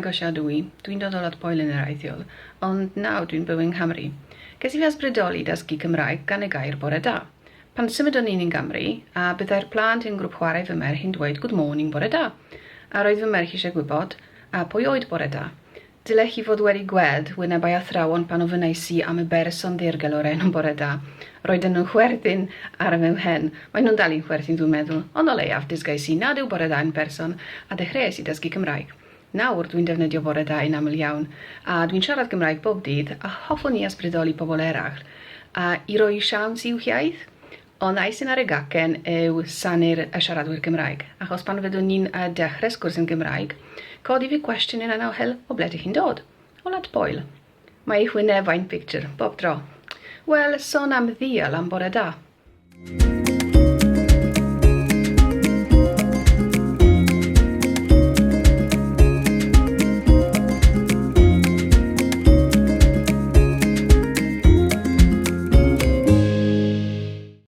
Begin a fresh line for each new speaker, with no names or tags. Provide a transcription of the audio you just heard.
Gosia ydw i, dwi'n dod o Wlad Pwyl yn wreiddiol, ond nawr dwi'n byw yng Nghymru. Ges i fy ysbrydoli i dysgu Cymraeg gan y gair bore da. Pan symudon ni'n i Gymru, a byddai'r plant yn grŵp chwarae fy merch yn dweud good morning bore da. A roedd fy merch eisiau gwybod, a pwy oed bore da? Dylech chi fod wedi gweld wynebau athrawon pan ofynnais i am y berson ddirgel o'r enw Bore Da. Roedden nhw'n chwerthin ar fy mhen. Maen nhw'n dal i'n chwerthin dwi'n meddwl, ond o leiaf dysgais i nad yw Bore Da yn berson, a dechreuais i dysgu Cymraeg. Nawr dwi'n defnyddio Bore Da yn aml iawn, a dwi'n siarad Cymraeg bob dydd, a hoffwn i ysbrydoli pobl eraill a i roi siawns i'w hiaith. Ond icing ar y gacen yw sanu'r y siaradwyr Cymraeg, achos pan fyddwn ni'n dechrau sgwrs yn Gymraeg, codi fi cwestiwn yn anochel, o ble dych chi'n dod? O Wlad Pwyl. Mae eu hwynebau'n picture, bob tro. Wel, sôn am ddial am bore da.